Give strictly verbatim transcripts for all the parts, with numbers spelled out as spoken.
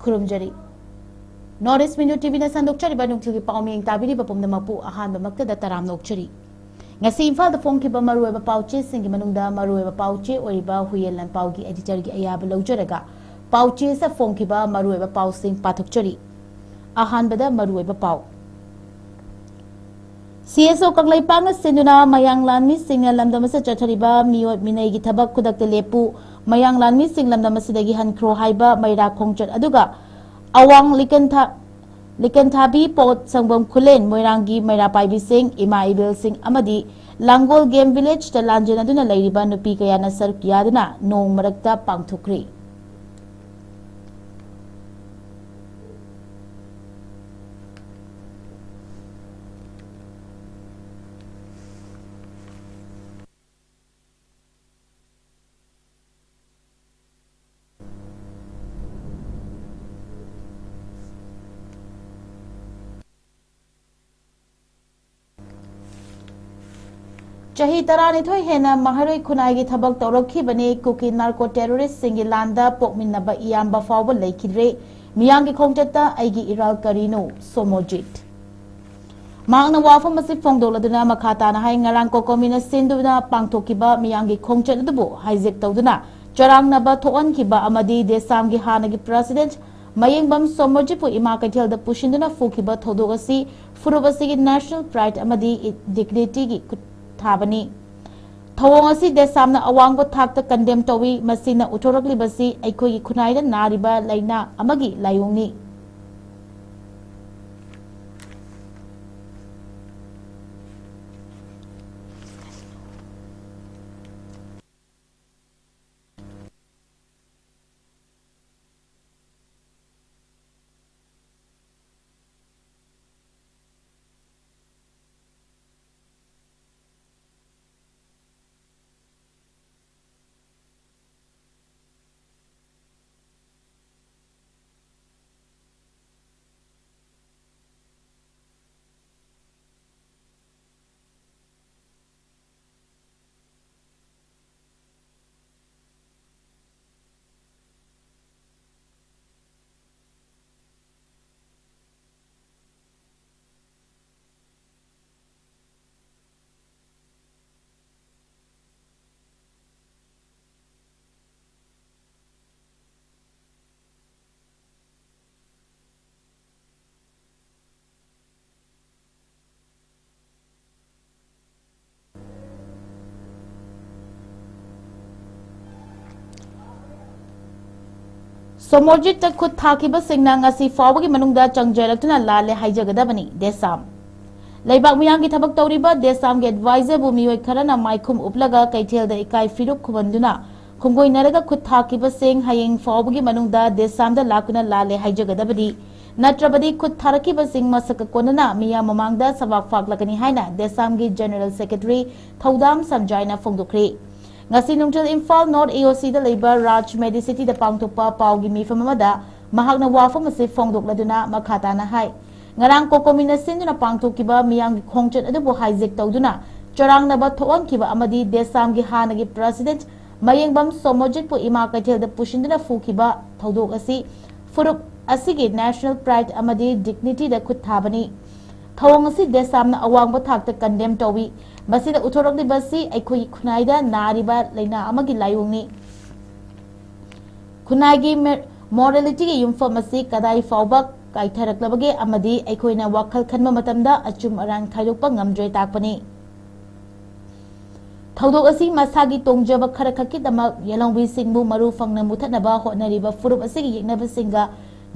ꯈꯨꯔꯨꯝꯖꯔꯤ꯫ North East Menu ꯇꯤꯚꯤꯅ ꯁꯟꯗꯣꯛꯆꯔꯤꯕ ꯅꯨꯡꯊꯤꯜꯒꯤ ꯄꯥꯎ ꯃꯤꯌꯦꯡ ꯇꯥꯕꯤꯔꯤꯕ ꯄꯨꯝꯅꯃꯛꯄꯨ ꯑꯍꯥꯟꯕꯃꯛꯇꯗ ꯇꯔꯥꯝꯅ ꯑꯣꯛꯆꯔꯤ꯫ ꯉꯁꯤ ꯏꯝꯐꯥꯜꯗ ꯐꯣꯡꯈꯤꯕ ꯃꯔꯨꯑꯣꯏꯕ ꯄꯥꯎꯆꯦꯁꯤꯡꯒꯤ ꯃꯅꯨꯡꯗ ꯃꯔꯨꯑꯣꯏꯕ ꯄꯥꯎꯆꯦ ꯑꯣꯏꯔꯤꯕ ꯍꯨꯌꯦꯟ ꯂꯥꯟꯄꯥꯎꯒꯤ ꯑꯦꯗꯤꯇꯔꯒꯤ ꯑꯌꯥꯕ ꯂꯧꯖꯔꯒ ꯄꯥꯎꯆꯦꯁꯤꯗ ꯐꯣꯡꯈꯤꯕ ꯃꯔꯨꯑꯣꯏꯕ ꯄꯥꯎꯁꯤꯡ ꯄꯥꯊꯣꯛꯆꯔꯤ꯫ ꯑꯍꯥꯟꯕꯗ ꯃꯔꯨꯑꯣꯏꯕ ꯄꯥꯎ꯫ ꯁꯤ ꯑꯦꯁ ꯑꯣ ꯀꯪꯂꯩꯄꯥꯛꯅ ꯁꯤꯟꯗꯨꯅ ꯃꯌꯥꯡ ꯂꯥꯟꯃꯤꯁꯤꯡꯅ ꯂꯝꯗꯝ ꯑꯁꯤꯗ ꯆꯠꯊꯔꯤꯕ ꯃꯤꯑꯣꯠ ꯃꯤꯅꯩꯒꯤ ꯊꯕꯛ ꯈꯨꯗꯛꯇ ꯂꯦꯞꯄꯨ, ꯃꯌꯥꯡ ꯂꯥꯟꯃꯤꯁꯤꯡ ꯂꯝꯗꯝ ꯑꯁꯤꯗꯒꯤ ꯍꯟꯈ꯭ꯔꯣ ꯍꯥꯏꯕ ꯃꯩꯔꯥ ꯈꯣꯡꯆꯠ ꯑꯗꯨꯒ ꯑꯋꯥꯡ ꯂꯤꯀꯟꯊꯥ-, ꯂꯤꯀꯟꯊꯥꯕꯤ ꯄꯣꯠ ꯁꯪꯐꯝ ꯈꯨꯂꯦꯟ ꯃꯣꯏꯔꯥꯡꯒꯤ ꯃꯩꯔꯥ ꯄꯥꯏꯕꯤꯁꯤꯡ, ꯏꯃꯥ ꯏꯕꯦꯜꯁꯤꯡ ꯑꯃꯗꯤ ꯂꯥꯡꯒꯣꯜ ꯒꯦꯝ ꯚꯤꯂꯦꯖꯇ ꯂꯥꯟꯖꯦꯟꯅꯗꯨꯅ ꯂꯩꯔꯤꯕ ꯅꯨꯄꯤ ꯀꯌꯥꯅ ꯁꯔꯨꯛ ꯌꯥꯗꯨꯅ ꯅꯣꯡ ꯃꯔꯛꯇ ꯄꯥꯡꯊꯣꯛꯈ꯭ꯔꯤ꯫ ꯆꯍꯤ ꯇꯔꯥꯅꯤꯊꯣꯏ ꯍꯦꯟꯅ ꯃꯍꯩꯔꯣꯏ ꯈꯨꯟꯅꯥꯏꯒꯤ ꯊꯕꯛ ꯇꯧꯔꯛꯈꯤꯕꯅꯤ꯫ ꯀꯨꯀꯤ ꯅꯥꯔꯀꯣ ꯇꯦꯔꯣꯔꯤꯁꯁꯤꯡꯒꯤ ꯂꯥꯟꯗ ꯄꯣꯛꯃꯤꯟꯅꯕ ꯏꯌꯥꯝꯕ ꯐꯥꯎꯕ ꯂꯩꯈꯤꯗ꯭ꯔꯦ꯫ ꯃꯤꯌꯥꯝꯒꯤ ꯈꯣꯡꯆꯠꯇ ꯑꯩꯒꯤ ꯏꯔꯥꯜ ꯀꯔꯤꯅꯣ? ꯁꯣꯃꯣꯖꯤꯠ꯫ ꯃꯍꯥꯛꯅ ꯋꯥꯐꯝ ꯑꯁꯤ ꯐꯣꯡꯗꯣꯛꯂꯗꯨꯅ ꯃꯈꯥ ꯇꯥꯅ ꯍꯥꯏ, ꯉꯔꯥꯡ ꯀꯣꯀꯣꯃꯤꯅ ꯁꯤꯟꯗꯨꯅ ꯄꯥꯡꯊꯣꯛꯈꯤꯕ ꯃꯤꯌꯥꯝꯒꯤ ꯈꯣꯡꯆꯠ ꯑꯗꯨꯕꯨ hijack ꯇꯧꯗꯨꯅ ꯆꯔꯥꯡꯅꯕ ꯊꯣꯛꯍꯟꯈꯤꯕ ꯑꯃꯗꯤ ꯗꯦꯁꯥꯝꯒꯤ ꯍꯥꯟꯅꯒꯤ president ꯃꯌꯦꯡꯕꯝ ꯁꯣꯃꯣꯔꯖꯤꯠꯄꯨ ꯏꯃꯥ ꯀꯩꯊꯦꯜꯗ ꯄꯨꯁꯤꯟꯗꯨꯅ ꯐꯨꯈꯤꯕ ꯊꯧꯗꯣꯛ ꯑꯁꯤ ꯐꯨꯔꯨꯞ ꯑꯁꯤꯒꯤ national pride ꯑꯃꯗꯤ dignityꯒꯤ ꯈꯨꯠ ꯊꯥꯕꯅꯤ꯫ ꯊꯧꯑꯣꯡ ꯑꯁꯤ ꯗꯦꯁꯥꯝꯅ ꯑꯋꯥꯡꯕ ꯊꯥꯛꯇ condemn ꯇꯧꯏ꯫ ꯃꯁꯤꯅ ꯎꯠꯊꯣꯔꯛꯂꯤꯕꯁꯤ ꯑꯩꯈꯣꯏꯒꯤ ꯈꯨꯟꯅꯥꯏꯗ ꯅꯥꯔꯤꯕ ꯂꯥꯏꯅꯥ ꯑꯃꯒꯤ ꯂꯥꯏꯑꯣꯡꯅꯤ꯫ ꯁꯣꯃꯣꯔꯖꯤꯠꯇ ꯈꯨꯠ ꯊꯥꯈꯤꯕꯁꯤꯡꯅ ꯉꯁꯤ ꯐꯥꯎꯕꯒꯤ ꯃꯅꯨꯡꯗ ꯆꯪꯖꯔꯛꯇꯨꯅ ꯂꯥꯜꯂꯦ ꯍꯥꯏꯖꯒꯗꯕꯅꯤ꯫ ꯗꯦꯁꯥꯝ꯫ ꯂꯩꯕꯥꯛ ꯃꯤꯌꯥꯝꯒꯤ ꯊꯕꯛ ꯇꯧꯔꯤꯕ ꯗꯦꯁꯥꯝꯒꯤ ꯑꯦꯗꯚꯥꯏꯖꯔꯕꯨ ꯃꯤꯑꯣꯏ ꯈꯔꯅ ꯃꯥꯏꯈꯨꯝ ꯎꯞꯂꯒ ꯀꯩꯊꯦꯜꯗ ꯏꯀꯥꯏ ꯐꯤꯔꯨꯛ ꯈꯨꯕꯟꯗꯨꯅ ꯈꯣꯡꯒꯣꯏꯅꯔꯒ ꯈꯨꯠ ꯊꯥꯈꯤꯕꯁꯤꯡ ꯍꯌꯦꯡ ꯐꯥꯎꯕꯒꯤ ꯃꯅꯨꯡꯗ ꯗꯦꯁꯥꯝꯗ ꯂꯥꯛꯇꯨꯅ ꯂꯥꯜꯂꯦ ꯍꯥꯏꯖꯒꯗꯕꯗꯤ ꯅꯠꯇ꯭ꯔꯕꯗꯤ ꯈꯨꯠ ꯊꯥꯔꯛꯈꯤꯕꯁꯤꯡ ꯃꯁꯛꯀ ꯀꯣꯟꯅꯅ ꯃꯤꯌꯥꯝ ꯃꯃꯥꯡꯗ ꯁꯕꯥꯛ ꯐꯥꯛꯂꯛꯀꯅꯤ ꯍꯥꯏꯅ ꯗꯦꯁꯥꯝꯒꯤ ꯖꯦꯅꯔꯦꯜ ꯁꯦꯀ꯭ꯔꯦꯇꯔꯤ ꯊꯧꯗꯥꯝ ꯁꯝꯖꯥꯏꯅ ꯐꯣꯡꯗꯣꯛꯈ꯭ꯔꯤ꯫ ꯉꯁꯤ ꯅꯨꯡꯊꯤꯜ ꯏꯝꯐꯥꯜ ꯅꯣꯔꯠ ꯑꯦ ꯑꯣ ꯁꯤꯗ ꯂꯩꯕ ꯔꯥꯖ ꯃꯦꯗꯤꯁꯤꯇꯤꯗ ꯄꯥꯡꯊꯣꯛꯄ ꯄꯥꯎꯒꯤ ꯃꯤꯐꯝ ꯑꯃꯗ ꯃꯍꯥꯛꯅ ꯋꯥꯐꯝ ꯑꯁꯤ ꯐꯣꯡꯗꯣꯛꯂꯗꯨꯅ ꯃꯈꯥ ꯇꯥꯅ ꯍꯥꯏ, ꯉꯔꯥꯡ ꯀꯣꯀꯣꯃꯤꯅ ꯁꯤꯟꯗꯨꯅ ꯄꯥꯡꯊꯣꯛꯈꯤꯕ ꯃꯤꯌꯥꯝꯒꯤ ꯈꯣꯡꯆꯠ ꯑꯗꯨꯕꯨ ꯍꯥꯏꯖꯦꯛ ꯇꯧꯗꯨꯅ ꯆꯔꯥꯡꯅꯕ ꯊꯣꯛꯍꯟꯈꯤꯕ ꯑꯃꯗꯤ ꯗꯦꯁꯥꯝꯒꯤ ꯍꯥꯟꯅꯒꯤ ꯄ꯭ꯔꯁꯤꯗꯦꯟꯠ ꯃꯌꯦꯡꯕꯝ ꯁꯣꯃꯣꯖꯤꯠꯄꯨ ꯏꯃꯥ ꯀꯩꯊꯦꯜꯗ ꯄꯨꯁꯤꯟꯗꯨꯅ ꯐꯨꯈꯤꯕ ꯊꯧꯗꯣꯛ ꯑꯁꯤ ꯐꯨꯔꯨꯞ ꯑꯁꯤꯒꯤ ꯅꯦꯁꯅꯦꯜ ꯄ꯭ꯔꯥꯏꯗ ꯑꯃꯗꯤ ꯗꯤꯒꯅꯤꯇꯤꯗ ꯈꯨꯠ ꯊꯥꯕꯅꯤ꯫ ꯊꯧꯑꯣꯡ ꯑꯁꯤ ꯗꯦꯁꯥꯝꯅ ꯑꯋꯥꯡꯕ ꯊꯥꯛꯇ ꯀꯟꯗꯦꯝ ꯇꯧꯏ꯫ ꯃꯁꯤꯗ ꯎꯠꯊꯣꯔꯛꯂꯤꯕ ꯑꯁꯤ ꯑꯩꯈꯣꯏꯒꯤ ꯈꯨꯟꯅꯥꯏꯗ ꯅꯥꯔꯤꯕ ꯂꯥꯏꯅꯥ ꯑꯃꯒꯤ ꯂꯥꯏꯑꯣꯡꯅꯤ꯫ ꯈꯨꯟꯅꯥꯏꯒꯤ ꯃꯦ-, ꯃꯣꯔꯦꯂꯤꯇꯤꯒꯤ ꯌꯨꯝꯐꯝ ꯑꯁꯤ ꯀꯗꯥꯏ ꯐꯥꯎꯕ ꯀꯥꯏꯊꯔꯛꯂꯕꯒꯦ ꯑꯃꯗꯤ ꯑꯩꯈꯣꯏꯅ ꯋꯥꯈꯜ ꯈꯟꯕ ꯃꯇꯝꯗ ꯑꯆꯨꯝ ꯑꯔꯥꯟ ꯈꯥꯏꯗꯣꯛꯄ ꯉꯝꯗ꯭ꯔꯦ ꯇꯥꯛꯄꯅꯤ꯫ ꯊꯧꯗꯣꯛ ꯑꯁꯤ ꯃꯁꯥꯒꯤ ꯇꯣꯡꯖꯕ ꯈꯔ ꯈꯛꯀꯤꯗꯃꯛ ꯌꯦꯜꯍꯧꯃꯤꯁꯤꯡꯕꯨ ꯃꯔꯨ ꯐꯪꯅ ꯃꯨꯊꯠꯅꯕ ꯍꯣꯠꯅꯔꯤꯕ ꯐꯨꯔꯨꯞ ꯑꯁꯤꯒꯤ ꯌꯦꯛꯅꯕꯁꯤꯡꯒ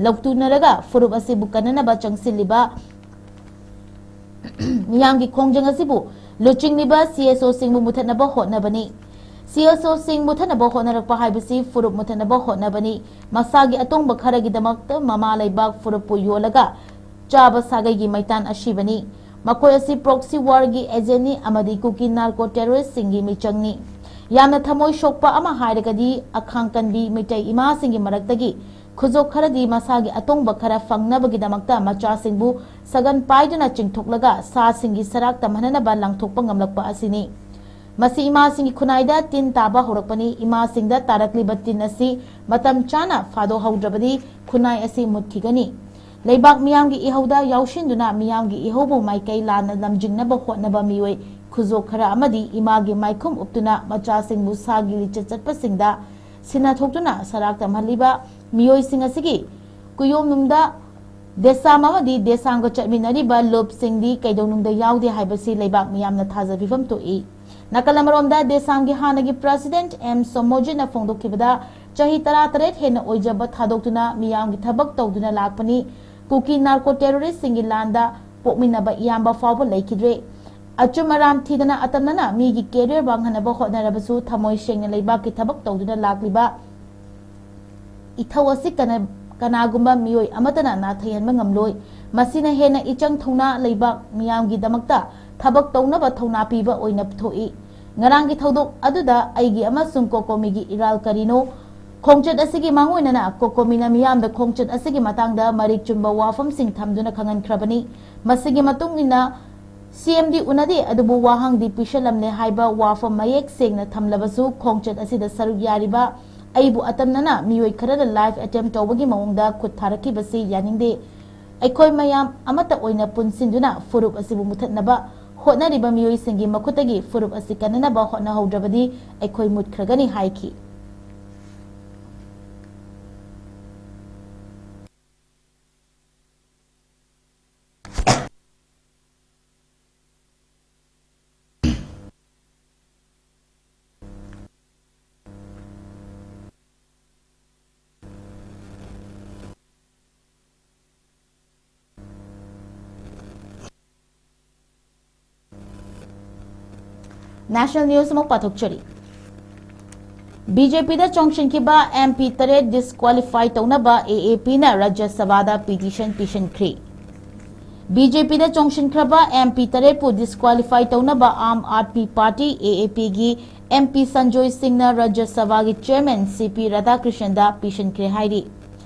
ꯂꯧꯇꯨꯅꯔꯒ ꯐꯨꯔꯨꯞ ꯑꯁꯤꯕꯨ ꯀꯟꯅꯅꯕ ꯆꯪꯁꯤꯜꯂꯤꯕ ꯃꯤꯌꯥꯝꯒꯤ ꯈꯣꯡꯖꯪ ꯑꯁꯤꯕꯨ ꯂꯨꯆꯤꯡꯂꯤꯕ ꯁꯤ ꯑꯦꯁ ꯑꯣꯁꯤꯡꯕꯨ ꯃꯨꯊꯠꯅꯕ ꯍꯣꯠꯅꯕꯅꯤ꯫ ꯁꯤ ꯑꯦꯁ ꯑꯣꯁꯤꯡ ꯃꯨꯊꯠꯅꯕ ꯍꯣꯠꯅꯔꯛꯄ ꯍꯥꯏꯕꯁꯤ ꯐꯨꯔꯨꯞ ꯃꯨꯊꯠꯅꯕ ꯍꯣꯠꯅꯕꯅꯤ꯫ ꯃꯁꯥꯒꯤ ꯑꯇꯣꯡꯕ ꯈꯔꯒꯤꯗꯃꯛꯇ ꯃꯃꯥ ꯂꯩꯕꯥꯛ ꯐꯨꯔꯨꯞꯄꯨ ꯌꯣꯜꯂꯒ ꯆꯥꯕ ꯁꯥꯒꯩꯒꯤ ꯃꯩꯇꯥꯟ ꯑꯁꯤꯕꯅꯤ꯫ ꯃꯈꯣꯏ ꯑꯁꯤ ꯄ꯭ꯔꯣꯛꯁꯤ ꯋꯥꯔꯒꯤ ꯑꯦꯖꯦꯟꯅꯤ ꯑꯃꯗꯤ ꯀꯨꯀꯤ ꯅꯥꯔꯀꯣ ꯇꯦꯔꯣꯔꯤꯁꯁꯤꯡꯒꯤ ꯃꯤꯆꯪꯅꯤ꯫ ꯌꯥꯝꯅ ꯊꯃꯣꯏ ꯁꯣꯛꯄ ꯑꯃ ꯍꯥꯏꯔꯒꯗꯤ ꯑꯈꯥꯡ ꯀꯟꯕꯤ ꯃꯤꯇꯩ ꯏꯃꯥꯁꯤꯡꯒꯤ ꯃꯔꯛꯇꯒꯤ ꯈꯨꯖꯣꯛ ꯈꯔꯗꯤ ꯃꯁꯥꯒꯤ ꯑꯇꯣꯡꯕ ꯈꯔ ꯐꯪꯅꯕꯒꯤꯗꯃꯛꯇ ꯃꯆꯥꯁꯤꯡꯕꯨ ꯁꯒꯟ ꯄꯥꯏꯗꯨꯅ ꯆꯤꯡꯊꯣꯛꯂꯒ ꯁꯥꯁꯤꯡꯒꯤ ꯁꯔꯥꯛ ꯇꯝꯍꯟꯅꯕ ꯂꯪꯊꯣꯛꯄ ꯉꯝꯂꯛꯄ ꯑꯁꯤꯅꯤ꯫ ꯃꯁꯤ ꯏꯃꯥꯁꯤꯡꯒꯤ ꯈꯨꯟꯅꯥꯏꯗ ꯇꯤꯟ ꯇꯥꯕ ꯍꯧꯔꯛꯄꯅꯤ꯫ ꯏꯃꯥꯁꯤꯡꯗ ꯇꯥꯔꯛꯂꯤꯕ ꯇꯤꯟ ꯑꯁꯤ ꯃꯇꯝ ꯆꯥꯅ ꯐꯥꯗꯣꯛꯍꯧꯗ꯭ꯔꯕꯗꯤ ꯈꯨꯟꯅꯥꯏ ꯑꯁꯤ ꯃꯨꯠꯈꯤꯒꯅꯤ꯫ ꯂꯩꯕꯥꯛ ꯃꯤꯌꯥꯝꯒꯤ ꯏꯍꯧꯗ ꯌꯥꯎꯁꯤꯟꯗꯨꯅ ꯃꯤꯌꯥꯝꯒꯤ ꯏꯍꯧꯕꯨ ꯃꯥꯏꯀꯩ ꯂꯥꯟꯅ ꯂꯝꯖꯤꯡꯅꯕ ꯍꯣꯠꯅꯕ ꯃꯤꯑꯣꯏ ꯈꯨꯖꯣꯛ ꯈꯔ ꯑꯃꯗꯤ ꯏꯃꯥꯒꯤ ꯃꯥꯏꯈꯨꯝ ꯎꯞꯇꯨꯅ ꯃꯆꯥꯁꯤꯡꯕꯨ ꯁꯥꯒꯤ ꯂꯤꯆꯠ ꯆꯠꯄꯁꯤꯡꯗ ꯁꯤꯟꯅꯊꯣꯛꯇꯨꯅ ꯁꯔꯥꯛ ꯇꯝꯍꯜꯂꯤꯕ ꯃꯤꯑꯣꯏꯁꯤꯡ ꯑꯁꯤꯒꯤ ꯀꯨꯌꯣꯝꯅꯨꯡꯗ ꯗꯦꯁꯥꯝ ꯑꯃꯗꯤ ꯗꯦꯁꯥꯝꯒ ꯆꯠꯃꯤꯟꯅꯔꯤꯕ ꯂꯨꯞꯁꯤꯡꯗꯤ ꯀꯩꯗꯧꯅꯨꯡꯗ ꯌꯥꯎꯗꯦ ꯍꯥꯏꯕꯁꯤ ꯂꯩꯕꯥꯛ ꯃꯤꯌꯥꯝꯅ ꯊꯥꯖꯕꯤꯐꯝ ꯊꯣꯛꯏ꯫ ꯅꯥꯀꯜ ꯑꯃꯔꯣꯝꯗ ꯗꯦꯁꯥꯝꯒꯤ ꯍꯥꯟꯅꯒꯤ ꯄ꯭ꯔꯁꯤꯗꯦꯟꯠ ꯑꯦꯝ ꯁꯣꯃꯣꯖꯤꯠꯅ ꯐꯣꯡꯗꯣꯛꯈꯤꯕꯗ ꯆꯍꯤ ꯇꯔꯥꯇꯔꯦꯠ ꯍꯦꯟꯅ ꯑꯣꯏꯖꯕ ꯊꯥꯗꯣꯛꯇꯨꯅ ꯃꯤꯌꯥꯝꯒꯤ ꯊꯕꯛ ꯇꯧꯗꯨꯅ ꯂꯥꯛꯄꯅꯤ꯫ ꯀꯨꯀꯤ ꯅꯥꯔꯀꯣ ꯇꯦꯔꯣꯔꯤꯁꯁꯤꯡꯒꯤ ꯂꯥꯟꯗ ꯄꯣꯛꯃꯤꯟꯅꯕ ꯏꯌꯥꯝꯕ ꯐꯥꯎꯕ ꯂꯩꯈꯤꯗ꯭ꯔꯦ꯫ ꯑꯆꯨꯝ ꯑꯔꯥꯟ ꯊꯤꯗꯅ ꯑꯇꯝꯅꯅ ꯃꯤꯒꯤ ꯀꯦꯔꯤꯌꯔ ꯋꯥꯡꯍꯟꯅꯕ ꯍꯣꯠꯅꯔꯕꯁꯨ ꯊꯃꯣꯏ ꯁꯦꯡꯅ ꯂꯩꯕꯥꯛꯀꯤ ꯊꯕꯛ ꯇꯧꯗꯨꯅ ꯂꯥꯛꯂꯤꯕ ꯏꯊꯧ ꯑꯁꯤ ꯀꯅꯥ-, ꯀꯅꯥꯒꯨꯝꯕ ꯃꯤꯑꯣꯏ ꯑꯃꯠꯇꯅ ꯅꯥꯊꯩꯍꯟꯕ ꯉꯝꯂꯣꯏ꯫ ꯃꯁꯤꯅ ꯍꯦꯟꯅ ꯏꯆꯪ ꯊꯧꯅꯥ ꯂꯩꯕ ꯃꯤꯌꯥꯝꯒꯤꯗꯃꯛꯇ ꯊꯕꯛ ꯇꯧꯅꯕ ꯊꯧꯅꯥ ꯄꯤꯕ ꯑꯣꯏꯅ ꯊꯣꯛꯏ꯫ ꯉꯔꯥꯡꯒꯤ ꯊꯧꯗꯣꯛ ꯑꯗꯨꯗ ꯑꯩꯒꯤ ꯑꯃꯁꯨꯡ ꯀꯣꯀꯣꯃꯤꯒꯤ ꯏꯔꯥꯜ ꯀꯔꯤꯅꯣ? ꯈꯣꯡꯆꯠ ꯑꯁꯤꯒꯤ ꯃꯥꯡꯑꯣꯏꯅꯅ ꯀꯣꯀꯣꯃꯤꯅ ꯃꯤꯌꯥꯝꯗ ꯈꯣꯡꯆꯠ ꯑꯁꯤꯒꯤ ꯃꯇꯥꯡꯗ ꯃꯔꯤꯛ ꯆꯨꯝꯕ ꯋꯥꯐꯝꯁꯤꯡ ꯊꯝꯗꯨꯅ ꯈꯪꯍꯟꯈ꯭ꯔꯕꯅꯤ꯫ ꯃꯁꯤꯒꯤ ꯃꯇꯨꯡ ꯏꯟꯅ ꯁꯤ ꯑꯦꯝꯗꯤ ꯎꯅꯗꯦ, ꯑꯗꯨꯕꯨ ꯋꯥꯍꯪꯗꯤ ꯄꯤꯁꯜꯂꯝꯂꯦ ꯍꯥꯏꯕ ꯋꯥꯐꯝ ꯃꯌꯦꯛ ꯁꯦꯡꯅ ꯊꯝꯂꯕꯁꯨ ꯈꯣꯡꯆꯠ ꯑꯁꯤꯗ ꯁꯔꯨꯛ ꯌꯥꯔꯤꯕ ꯑꯩꯕꯨ ꯑꯇꯝꯅꯅ ꯃꯤꯑꯣꯏ ꯈꯔꯅ ꯂꯥꯏꯐ ꯑꯦꯇꯦꯝ ꯇꯧꯕꯒꯤ ꯃꯑꯣꯡꯗ ꯈꯨꯠ ꯊꯥꯔꯛꯈꯤꯕꯁꯤ ꯌꯥꯅꯤꯡꯗꯦ꯫ ꯑꯩꯈꯣꯏ ꯃꯌꯥꯝ ꯑꯃꯠꯇ ꯑꯣꯏꯅ ꯄꯨꯟꯁꯤꯟꯗꯨꯅ ꯐꯨꯔꯨꯞ ꯑꯁꯤꯕꯨ ꯃꯨꯊꯠꯅꯕ ꯍꯣꯠꯅꯔꯤꯕ ꯃꯤꯑꯣꯏꯁꯤꯡꯒꯤ ꯃꯈꯨꯠꯇꯒꯤ ꯐꯨꯔꯨꯞ ꯑꯁꯤ ꯀꯟꯅꯅꯕ ꯍꯣꯠꯅꯍꯧꯗ꯭ꯔꯕꯗꯤ ꯑꯩꯈꯣꯏ ꯃꯨꯠꯈ꯭ꯔꯒꯅꯤ ꯍꯥꯏꯈꯤ꯫ National news ꯑꯃꯨꯛ ꯄꯥꯊꯣꯛꯆꯔꯤ꯫ ꯕꯤ ꯖꯦ ꯄꯤꯗ ꯆꯣꯡꯁꯤꯟꯈꯤꯕ ꯑꯦꯝ ꯄꯤ ꯇꯔꯦꯠ ꯗꯤꯁꯀ꯭ꯋꯥꯂꯤꯐꯥꯏ ꯇꯧꯅꯕ ꯑꯦ ꯑꯦ ꯄꯤꯅ ꯔꯥꯖ꯭ꯌ ꯁꯚꯥꯗ ꯄꯤꯇꯤꯁꯟ ꯄꯤꯁꯤꯟꯈ꯭ꯔꯦ꯫ ꯕꯤ ꯖꯦ ꯄꯤꯗ ꯆꯣꯡꯁꯤꯟꯈ꯭ꯔꯕ ꯑꯦꯝ ꯄꯤ ꯇꯔꯦꯠꯄꯨ ꯗꯤꯁꯀ꯭ꯋꯥꯂꯤꯐꯥꯏ ꯇꯧꯅꯕ ꯑꯥꯝ ꯑꯥꯗꯃꯤ ꯄꯥꯔꯇꯤ, ꯑꯦ ꯑꯦ ꯄꯤꯒꯤ ꯑꯦꯝ ꯄꯤ ꯁꯟꯖꯣꯏ ꯁꯤꯡꯅ ꯔꯥꯖ꯭ꯌ ꯁꯚꯥꯒꯤ ꯆꯦꯌꯔꯃꯦꯟ ꯁꯤ ꯄꯤ ꯔꯥꯙꯥꯀ꯭ꯔꯤꯁꯟꯗ ꯄꯤꯁꯤꯟꯈ꯭ꯔꯦ ꯍꯥꯏꯔꯤ꯫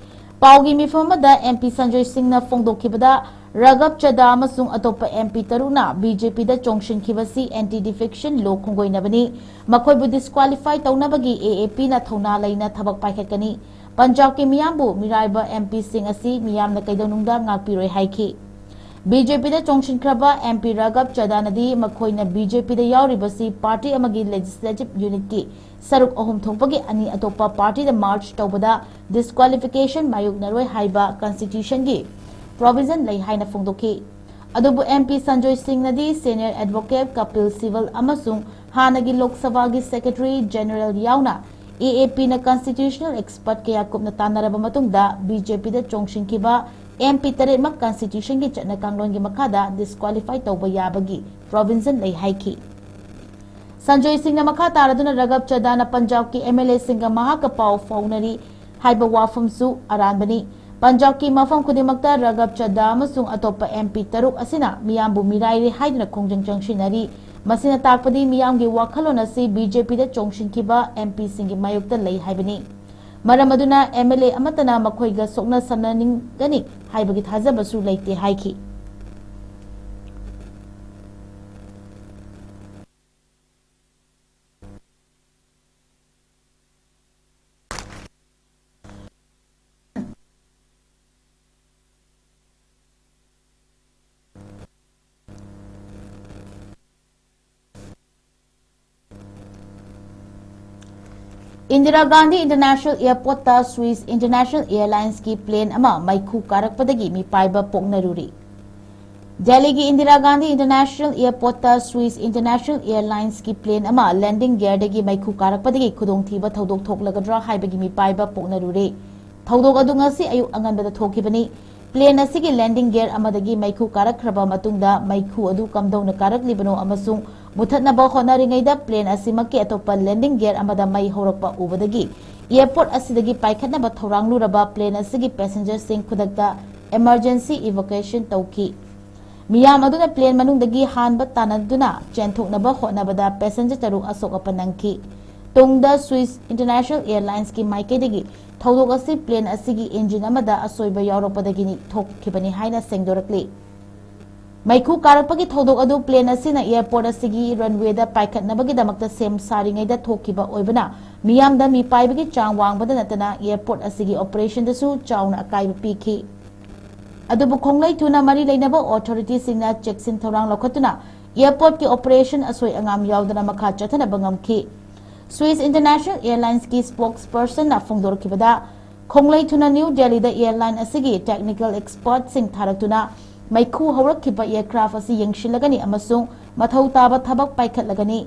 ꯄꯥꯎꯒꯤ ꯃꯤꯐꯝ ꯑꯃꯗ ꯑꯦꯝ ꯄꯤ ꯁꯟꯖꯣꯏ ꯁꯤꯡꯅ ꯐꯣꯡꯗꯣꯛꯈꯤꯕꯗ, ꯔꯥꯘꯕ ꯆꯗꯥ ꯑꯃꯁꯨꯡ ꯑꯇꯣꯞꯄ ꯑꯦꯝ ꯄꯤ ꯇꯔꯨꯛꯅ ꯕꯤ ꯖꯦ ꯄꯤꯗ ꯆꯣꯡꯁꯤꯟꯈꯤꯕꯁꯤ ꯑꯦꯟꯇꯤ ꯗꯤꯐꯦꯛꯁꯟ ꯂꯣ ꯈꯣꯡꯒꯣꯏꯅꯕꯅꯤ꯫ ꯃꯈꯣꯏꯕꯨ ꯗꯤꯁꯀ꯭ꯋꯥꯂꯤꯐꯥꯏ ꯇꯧꯅꯕꯒꯤ ꯑꯦ ꯑꯦ ꯄꯤꯅ ꯊꯧꯅꯥ ꯂꯩꯅ ꯊꯕꯛ ꯄꯥꯏꯈꯠꯀꯅꯤ꯫ ꯄꯟꯖꯥꯕꯀꯤ ꯃꯤꯌꯥꯝꯕꯨ ꯃꯤꯔꯥꯏꯕ ꯑꯦꯝ ꯄꯤꯁꯤꯡ ꯑꯁꯤ ꯃꯤꯌꯥꯝꯅ ꯀꯩꯗꯧꯅꯨꯡꯗ ꯉꯥꯛꯄꯤꯔꯣꯏ ꯍꯥꯏꯈꯤ꯫ ꯕꯤ ꯖꯦ ꯄꯤꯗ ꯆꯣꯡꯁꯤꯟꯈ꯭ꯔꯕ ꯑꯦꯝ ꯄꯤ ꯔꯥꯘꯕ ꯆꯗꯥꯅꯗꯤ ꯃꯈꯣꯏꯅ ꯕꯤ ꯖꯦ ꯄꯤꯗ ꯌꯥꯎꯔꯤꯕꯁꯤ ꯄꯥꯔꯇꯤ ꯑꯃꯒꯤ ꯂꯦꯖꯤꯁꯂꯦꯇꯤꯚ ꯌꯨꯅꯤꯠꯀꯤ ꯁꯔꯨꯛ ꯑꯍꯨꯝ ꯊꯣꯛꯄꯒꯤ ꯑꯅꯤ ꯑꯇꯣꯞꯄ ꯄꯥꯔꯇꯤꯗ ꯃꯔꯖ ꯇꯧꯕꯗ ꯗꯤꯁꯀ꯭ꯋꯥꯂꯤꯐꯤꯀꯦꯁꯟ ꯃꯥꯌꯣꯛꯅꯔꯣꯏ ꯍꯥꯏꯕ ꯀꯟꯁꯇꯤꯇ꯭ꯌꯨꯁꯟꯒꯤ ꯄ꯭ꯔꯣꯚꯤꯖꯟ ꯂꯩ ꯍꯥꯏꯅ ꯐꯣꯡꯗꯣꯛꯈꯤ꯫ ꯑꯗꯨꯕꯨ ꯑꯦꯝ ꯄꯤ ꯁꯟꯖꯣꯏ ꯁꯤꯡꯅꯗꯤ ꯁꯦꯅꯤꯌꯔ ꯑꯦꯗꯚꯣꯀꯦꯠ ꯀꯄꯤꯜ ꯁꯤꯕꯜ ꯑꯃꯁꯨꯡ ꯍꯥꯟꯅꯒꯤ ꯂꯣꯛ ꯁꯚꯥꯒꯤ ꯁꯦꯀ꯭ꯔꯦꯇꯔꯤ ꯖꯦꯅꯔꯦꯜ ꯌꯥꯎꯅ A A P ꯅ constitutional expert ꯀꯌꯥ ꯀꯨꯞꯅ ꯇꯥꯟꯅꯔꯕ ꯃꯇꯨꯡꯗ B J P ꯗ ꯆꯣꯡꯁꯤꯟꯈꯤꯕ M P ꯇꯔꯦꯠꯃꯛ constitution ꯒꯤ ꯆꯠꯅ ꯀꯥꯡꯂꯣꯟꯒꯤ ꯃꯈꯥꯗ disqualify ꯇꯧꯕ ꯌꯥꯕꯒꯤ provision ꯂꯩ ꯍꯥꯏꯈꯤ꯫ ꯁꯟꯖꯣꯏ ꯁꯤꯡꯅ ꯃꯈꯥ ꯇꯥꯔꯗꯨꯅ ꯔꯥꯘꯕ ꯆꯗꯥꯅ ꯄꯟꯖꯥꯕꯀꯤ M L A ꯁꯤꯡꯒ ꯃꯍꯥꯛꯀ ꯄꯥꯎ ꯐꯥꯎꯅꯔꯤ ꯍꯥꯏꯕ ꯋꯥꯐꯝꯁꯨ ꯑꯔꯥꯟꯕꯅꯤ꯫ ꯄꯟꯖꯥꯕꯀꯤ ꯃꯐꯝ ꯈꯨꯗꯤꯡꯃꯛꯇ ꯔꯥꯘꯕ ꯆꯗꯥ ꯑꯃꯁꯨꯡ ꯑꯇꯣꯞꯄ M P ꯇꯔꯨꯛ ꯑꯁꯤꯅ ꯃꯤꯌꯥꯝꯕꯨ ꯃꯤꯔꯥꯏꯔꯦ ꯍꯥꯏꯗꯨꯅ ꯈꯣꯡꯖꯪ ꯆꯪꯁꯤꯟꯅꯔꯤ꯫ ꯃꯁꯤꯅ ꯇꯥꯛꯄꯗꯤ ꯃꯤꯌꯥꯝꯒꯤ ꯋꯥꯈꯜꯂꯣꯟ ꯑꯁꯤ B J P ꯗ ꯆꯣꯡꯁꯤꯟꯈꯤꯕ M P ꯁꯤꯡꯒꯤ ꯃꯥꯌꯣꯛꯇ ꯂꯩ ꯍꯥꯏꯕꯅꯤ꯫ ꯃꯔꯝ ꯑꯗꯨꯅ M L A ꯑꯃꯠꯇꯅ ꯃꯈꯣꯏꯒ ꯁꯣꯛꯅ ꯁꯝꯅꯅꯤꯡꯒꯅꯤ ꯍꯥꯏꯕꯒꯤ ꯊꯥꯖꯕꯁꯨ ꯂꯩꯇꯦ ꯍꯥꯏꯈꯤ꯫ ꯏꯟꯗꯤꯔꯥ ꯒꯥꯟꯙꯤ ꯏꯟꯇꯔꯅꯦꯁꯅꯦꯜ ꯑꯦꯌꯔꯄꯣꯔꯠꯇ ꯁ꯭ꯋꯤꯁ ꯏꯟꯇꯔꯅꯦꯁꯅꯦꯜ ꯑꯦꯌꯔꯂꯥꯏꯟꯁꯀꯤ ꯄ꯭ꯂꯦꯟ ꯑꯃ ꯃꯩꯈꯨ ꯀꯥꯔꯛꯄꯗꯒꯤ ꯃꯤꯄꯥꯏꯕ ꯄꯣꯛꯅꯔꯨꯔꯤ꯫ ꯗꯦꯜꯂꯤꯒꯤ ꯏꯟꯗꯤꯔꯥ ꯒꯥꯟꯙꯤ ꯏꯟꯇꯔꯅꯦꯁꯅꯦꯜ ꯑꯦꯌꯔꯄꯣꯔꯠꯇ ꯁ꯭ꯋꯤꯁ ꯏꯟꯇꯔꯅꯦꯁꯅꯦꯜ ꯑꯦꯌꯔꯂꯥꯏꯟꯁꯀꯤ ꯄ꯭ꯂꯦꯟ ꯑꯃ ꯂꯦꯟꯗꯤꯡ ꯒꯤꯌꯔꯗꯒꯤ ꯃꯩꯈꯨ ꯀꯥꯔꯛꯄꯗꯒꯤ ꯈꯨꯗꯣꯡꯊꯤꯕ ꯊꯧꯗꯣꯛ ꯊꯣꯛꯂꯒꯗ꯭ꯔꯥ ꯍꯥꯏꯕꯒꯤ ꯃꯤꯄꯥꯏꯕ ꯄꯣꯛꯅꯔꯨꯔꯦ꯫ ꯊꯧꯗꯣꯛ ꯑꯗꯨ ꯉꯁꯤ ꯑꯌꯨꯛ ꯑꯉꯟꯕꯗ ꯊꯣꯛꯈꯤꯕꯅꯤ꯫ ꯄ꯭ꯂꯦꯟ ꯑꯁꯤꯒꯤ ꯂꯦꯟꯗꯤꯡ ꯒꯤꯌꯔ ꯑꯃꯗꯒꯤ ꯃꯩꯈꯨ ꯀꯥꯔꯛꯈ꯭ꯔꯕ ꯃꯇꯨꯡꯗ ꯃꯩꯈꯨ ꯑꯗꯨ ꯀꯝꯗꯧꯅ ꯀꯥꯔꯛꯂꯤꯕꯅꯣ ꯑꯃꯁꯨꯡ ꯃꯨꯊꯠꯅꯕ ꯍꯣꯠꯅꯔꯤꯉꯩꯗ ꯄ꯭ꯂꯦꯟ ꯑꯁꯤꯃꯛꯀꯤ ꯑꯇꯣꯞꯄ ꯂꯦꯟꯗꯤꯡ ꯒꯤꯌꯔ ꯑꯃꯗ ꯃꯩ ꯍꯧꯔꯛꯄ ꯎꯕꯗꯒꯤ ꯑꯦꯌꯔꯄꯣꯔꯠ ꯑꯁꯤꯗꯒꯤ ꯄꯥꯏꯈꯠꯅꯕ ꯊꯧꯔꯥꯡꯂꯨꯔꯕ ꯄ꯭ꯂꯦꯟ ꯑꯁꯤꯒꯤ ꯄꯦꯁꯦꯟꯖꯔꯁꯤꯡ ꯈꯨꯗꯛꯇ emergency evacuation ꯇꯧꯈꯤ꯫ ꯃꯤꯌꯥꯝ ꯑꯗꯨꯅ ꯄ꯭ꯂꯦꯟ ꯃꯅꯨꯡꯗꯒꯤ ꯍꯥꯟꯕ ꯇꯥꯟꯅꯗꯨꯅ ꯆꯦꯟꯊꯣꯛꯅꯕ ꯍꯣꯠꯅꯕꯗ ꯄꯦꯁꯦꯟꯖꯔ ꯇꯔꯨꯛ ꯑꯁꯣꯛ ꯑꯄꯟ ꯅꯪꯈꯤ꯫ ꯇꯨꯡꯗ ꯁ꯭ꯋꯤꯁ ꯏꯟꯇꯔꯅꯦꯁꯅꯦꯜ ꯑꯦꯌꯔꯂꯥꯏꯟꯁꯀꯤ ꯃꯥꯏꯀꯩꯗꯒꯤ ꯊꯧꯗꯣꯛ ꯑꯁꯤ ꯄ꯭ꯂꯦꯟ ꯑꯁꯤꯒꯤ ꯏꯟꯖꯤꯟ ꯑꯃꯗ ꯑꯁꯣꯏꯕ ꯌꯥꯎꯔꯛꯄꯗꯒꯤꯅꯤ ꯊꯣꯛꯈꯤꯕꯅꯤ ꯍꯥꯏꯅ ꯁꯦꯡꯗꯣꯔꯛꯂꯤ꯫ ꯃꯩꯈꯨ ꯀꯥꯔꯛꯄꯒꯤ ꯊꯧꯗꯣꯛ ꯑꯗꯨ ꯄ꯭ꯂꯦꯟ ꯑꯁꯤꯅ ꯑꯦꯌꯔꯄꯣꯔꯠ ꯑꯁꯤꯒꯤ ꯔꯟꯋꯦꯗ ꯄꯥꯏꯈꯠꯅꯕꯒꯤꯗꯃꯛꯇ ꯁꯦꯝ ꯁꯥꯔꯤꯉꯩꯗ ꯊꯣꯛꯈꯤꯕ ꯑꯣꯏꯕꯅ ꯃꯤꯌꯥꯝꯗ ꯃꯤꯄꯥꯏꯕꯒꯤ ꯆꯥꯡ ꯋꯥꯡꯕꯗ ꯅꯠꯇꯅ ꯑꯦꯌꯔꯄꯣꯔꯠ ꯑꯁꯤꯒꯤ ꯑꯣꯄꯔꯦꯁꯟꯗꯁꯨ ꯆꯥꯎꯅ ꯑꯀꯥꯏꯕ ꯄꯤꯈꯤ꯫ ꯑꯗꯨꯕꯨ ꯈꯣꯡꯂꯩ ꯊꯨꯅ ꯃꯔꯤ ꯂꯩꯅꯕ ꯑꯣꯊꯣꯔꯤꯇꯤꯁꯤꯡꯅ ꯆꯦꯛꯁꯤꯟ ꯊꯧꯔꯥꯡ ꯂꯧꯈꯠꯇꯨꯅ ꯑꯦꯌꯔꯄꯣꯔꯠꯀꯤ ꯑꯣꯄꯔꯦꯁꯟ ꯑꯁꯣꯏ ꯑꯉꯥꯝ ꯌꯥꯎꯗꯅ ꯃꯈꯥ ꯆꯠꯊꯅꯕ ꯉꯝꯈꯤ꯫ ꯁ꯭ꯋꯤꯁ ꯏꯟꯇꯔꯅꯦꯁꯅꯦꯜ ꯑꯦꯌꯔꯂꯥꯏꯟꯁꯀꯤ ꯁ꯭ꯄꯣꯛꯁꯄꯔꯁꯟꯅ ꯐꯣꯡꯗꯣꯔꯛꯈꯤꯕꯗ, ꯈꯣꯡꯂꯩ ꯊꯨꯅ ꯅ꯭ꯌꯨ ꯗꯦꯜꯂꯤꯗ ꯑꯦꯌꯔꯂꯥꯏꯟ ꯑꯁꯤꯒꯤ ꯇꯦꯛꯅꯤꯀꯦꯜ ꯑꯦꯛꯁꯄꯔꯠꯁꯤꯡ ꯊꯥꯔꯛꯇꯨꯅ ꯃꯩꯈꯨ ꯍꯧꯔꯛꯈꯤꯕ ꯑꯦꯌꯔꯀ꯭ꯔꯥꯐ ꯑꯁꯤ ꯌꯦꯡꯁꯤꯜꯂꯒꯅꯤ ꯑꯃꯁꯨꯡ ꯃꯊꯧ ꯇꯥꯕ ꯊꯕꯛ ꯄꯥꯏꯈꯠꯂꯒꯅꯤ꯫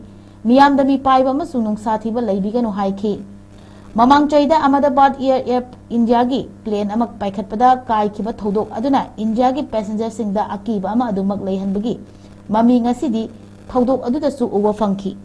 ꯃꯤꯌꯥꯝꯗ ꯃꯤꯄꯥꯏꯕ ꯑꯃꯁꯨꯡ ꯅꯨꯡꯁꯥ ꯊꯤꯕ ꯂꯩꯕꯤꯒꯅꯨ ꯍꯥꯏꯈꯤ꯫ ꯃꯃꯥꯡ ꯆꯍꯤꯗ ꯑꯍꯃꯗꯥꯕꯥꯗ Air Air Indiaꯒꯤ plane ꯑꯃ ꯄꯥꯏꯈꯠꯄꯗ ꯀꯥꯏꯈꯤꯕ ꯊꯧꯗꯣꯛ ꯑꯗꯨꯅ ꯏꯟꯗꯤꯌꯥꯒꯤ passengerꯁꯤꯡꯗ ꯑꯀꯤꯕ ꯑꯃ ꯑꯗꯨꯃꯛ ꯂꯩꯍꯟꯕꯒꯤ ꯃꯃꯤ ꯉꯁꯤꯗꯤ ꯊꯧꯗꯣꯛ ꯑꯗꯨꯗꯁꯨ ꯎꯕ ꯐꯪꯈꯤ꯫